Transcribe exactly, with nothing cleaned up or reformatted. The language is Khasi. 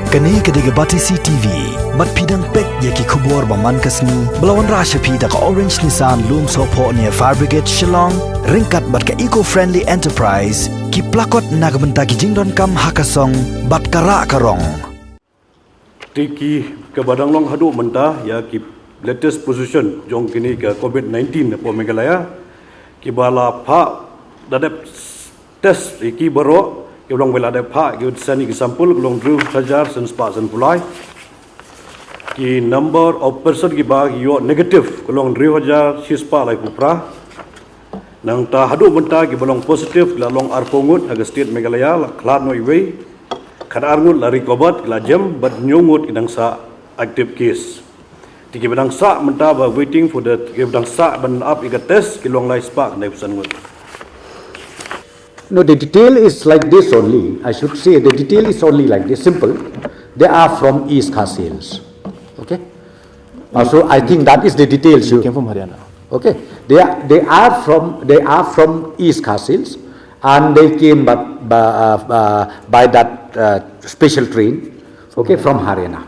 Kane ka dei ka Batesi T V. Bad phi dang peit ïa ki khubor ba man ka sngi ba la wanrah sha phi da ka Orange Nissan Lumsohphoh near Fire Brigade Shillong, ryngkat bad ka Eco Friendly Enterprise, ki plakot na ka bynta ki jingdonkam ha ka song bad ka rah ka rong. Te ki kaba dang long haduh mynta ïa ki latest position jong kine ka COVID nineteen hapoh Meghalaya, kiba la phah da dep test ïa ki baroh, kiba long ba la dep phah ki sani ki sampul ka long hynriew hajar san spah san phew lai. Ki number of person kiba ki ïoh negative ka long hynriew hajar shi spah laiphew phra. Nangta haduh mynta kiba long positive ki la long arphew ngut ha ka state Meghalaya, la khlad noh iwei. Khatar ngut la recovered, ki la jem, bad hynñiew ngut ki dang sah active case. Te kiba dang sah mynta ba waiting for the, kiba dang sah ban ap ïa ka test ki long lai spah khyndai phew san ngut. No, the detail is like this only. I should say the detail is only like this. Simple. They are from East Khasi Hills. Okay. Uh, so I think that is the details. They came from Haryana. Okay. They are, they are from, they are from East Khasi Hills, and they came by, by, uh, uh, by that uh, special train. Okay, from Haryana.